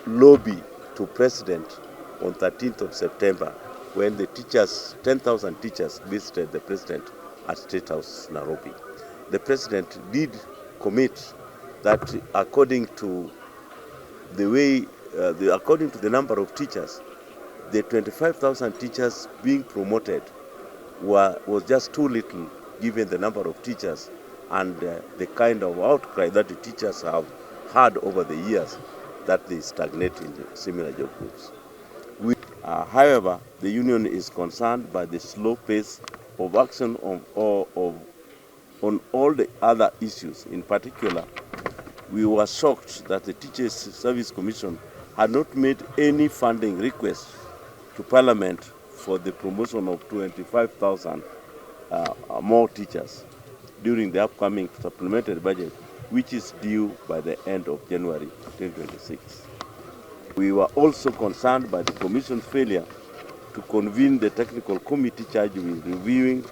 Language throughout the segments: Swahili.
Lobby to President on 13th of September when the teachers, 10,000 teachers visited the President at State House, Nairobi. The President did commit that according to the way, according to the number of teachers, the 25,000 teachers being promoted was just too little given the number of teachers and the kind of outcry that the teachers have had over the years that they stagnate in similar job groups. However, the union is concerned by the slow pace of action on all the other issues. In particular, we were shocked that the Teachers Service Commission had not made any funding request to Parliament for the promotion of 25,000 more teachers during the upcoming supplementary budget, which is due by the end of January 2026. We were also concerned by the Commission's failure to convene the technical committee charged with reviewing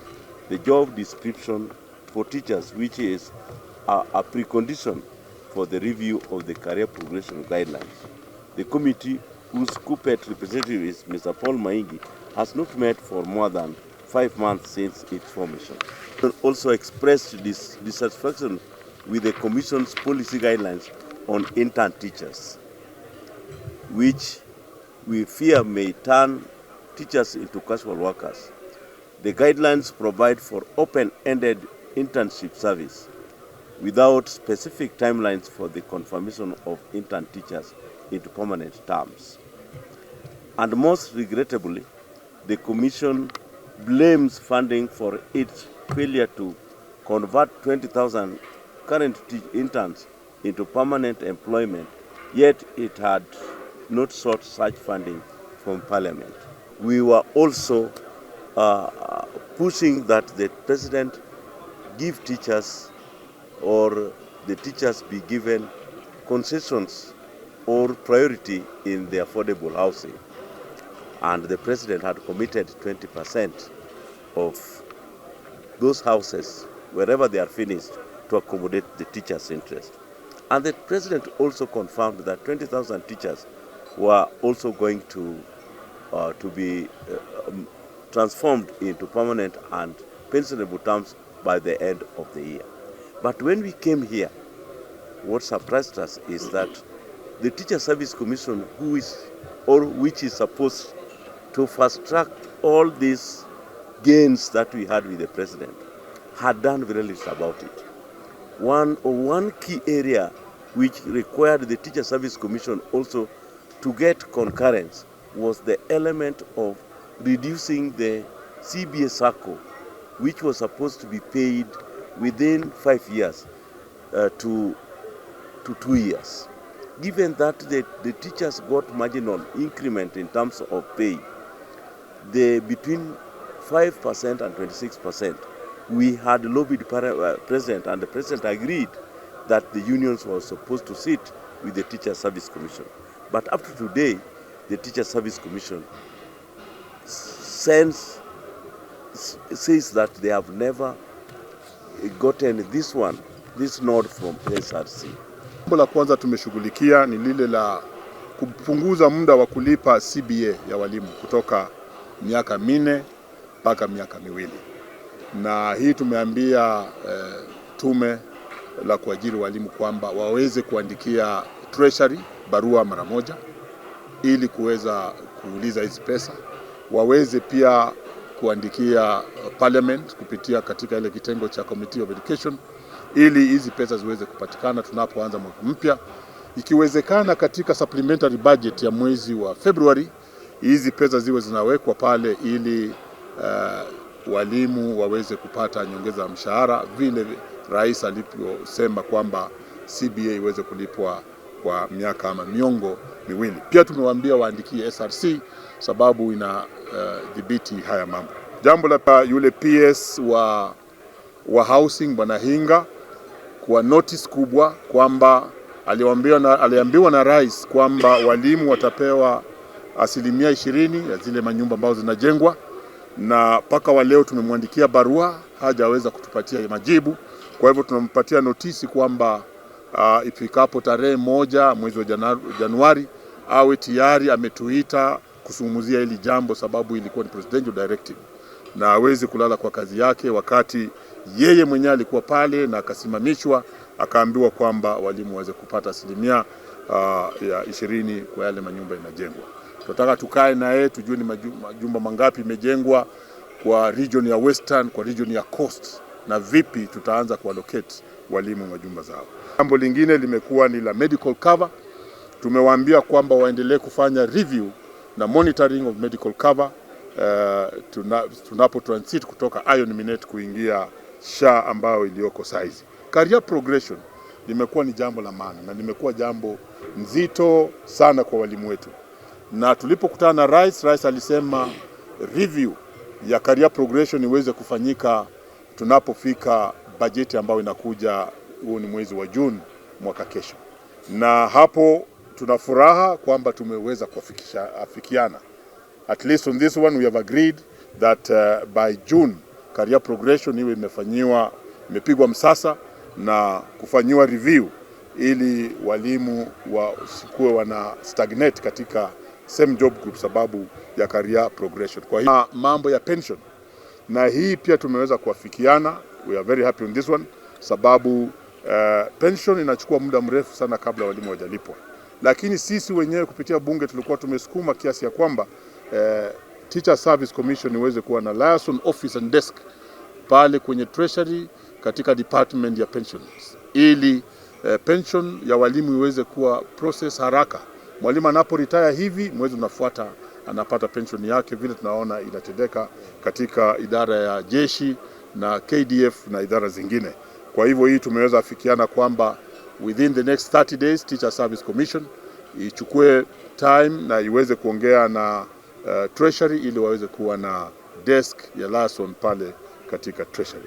the job description for teachers, which is a precondition for the review of the career progression guidelines. The committee, whose Kuppet representative is Mr. Paul Maingi, has not met for more than 5 months since its formation. Also expressed this dissatisfaction with the Commission's policy guidelines on intern teachers, which we fear may turn teachers into casual workers. The guidelines provide for open-ended internship service without specific timelines for the confirmation of intern teachers into permanent terms. And most regrettably, the Commission blames funding for its failure to convert 20,000 current interns into permanent employment, yet it had not sought such funding from Parliament. We were also pushing that the President give teachers or the teachers be given concessions or priority in the affordable housing. And the President had committed 20% of those houses, wherever they are finished, to accommodate the teachers' interest. And the President also confirmed that 20,000 teachers were also going to be transformed into permanent and pensionable terms by the end of the year. But when we came here, what surprised us is that the Teacher Service Commission, who is or which is supposed to fast track all these gains that we had with the President, had done very little about it. One key area which required the Teacher Service Commission also to get concurrence was the element of reducing the CBA SACCO, which was supposed to be paid within 5 years to 2 years. Given that the teachers got marginal increment in terms of pay, the between 5% and 26%, we had lobbied President, and the President agreed that the unions were supposed to sit with the Teacher Service Commission. But up to today, the Teacher Service Commission says that they have never gotten this nod from SRC. Jambo la kwanza tumeshughulikia ni lile la kupunguza muda wa kulipa CBA ya walimu kutoka miaka 4 mpaka miaka 2, na hii tumeambia tume la kuajiri walimu kwamba waweze kuandikia Treasury barua mara moja ili kuweza kuuliza hizi pesa, waweze pia kuandikia Parliament kupitia katika ile kitengo cha Committee of Education ili hizi pesa ziweze kupatikana tunapoanza mwaka mpya. Ikiwezekana katika supplementary budget ya mwezi wa Februari, hizi pesa ziwe zinawekwa pale ili walimu waweze kupata nyongeza ya mshahara vile rais alivyosema kwamba CBA iweze kulipwa kwa miaka ama miongo 2. Pia tumewaambia waandikie SRC sababu ina dhibiti haya mambo. Jambo la yule PS wa housing, Bwana Hinga, kwa notice kubwa kwamba aliambiwa na rais kwamba walimu watapewa 20% ya zile manyumba ambazo zinajengwa, na mpaka wa leo tumemwandikia barua hajaweza kutupatia majibu. Kwa hivyo tunampatia notisi kwamba Ifikapo tarehe 1 mwezi wa Januari awe tayari ametuita kuzungumzia hili jambo, sababu ilikuwa ni presidential directive na hawezi kulala kwa kazi yake wakati yeye mwenyewe alikuwa pale na akasimamishwa, akaambiwa kwamba walimu waweze kupata asilimia ya 20 kwa yale manyumba inajengwa. Tunataka tukae na yeye tujue ni majumba mangapi imejengwa kwa region ya Western, kwa region ya Coast na vipi tutaanza kuallocate walimu majumba zao. Jambo lingine limekuwa ni la medical cover. Tumewaambia kwamba waendelee kufanya review na monitoring of medical cover tunapo transit kutoka Iron Minet kuingia SHA ambayo iliyoko saizi. Career progression limekuwa ni jambo la maana na limekuwa jambo nzito sana kwa walimu wetu, na tulipokutana na rais, rais alisema review ya career progression iweze kufanyika tunapofika bajeti ambayo inakuja, huo ni mwezi wa Juni mwaka kesho, na hapo tuna furaha kwamba tumeweza kuafikisha afikiana. At least on this one we have agreed that by June career progression iwe imefanyiwa imepigwa msasa na kufanyiwa review ili walimu wasikuwe wana stagnate katika same job group sababu ya career progression. Kwa hiyo mambo ya pension na hii pia tumeweza kuafikiana, we are very happy on this one, sababu pension inachukua muda mrefu sana kabla walimu hawajalipwa, lakini sisi wenyewe kupitia bunge tulikuwa tumesukuma kiasi ya kwamba Teacher Service Commission iweze kuwa na liaison office and desk pale kwenye treasury katika department ya pensions ili pension ya walimu iweze kuwa process haraka. Mwalimu anapo retire hivi, mwezi unafuata anapata pension yake, vile tunaona inatendeka katika idara ya jeshi na KDF na idara zingine. Kwa hivyo hii tumeweza afikiana kwamba within the next 30 days Teacher Service Commission ichukue time na iweze kuongea na Treasury ili waweze kuwa na desk ya liaison pale katika Treasury.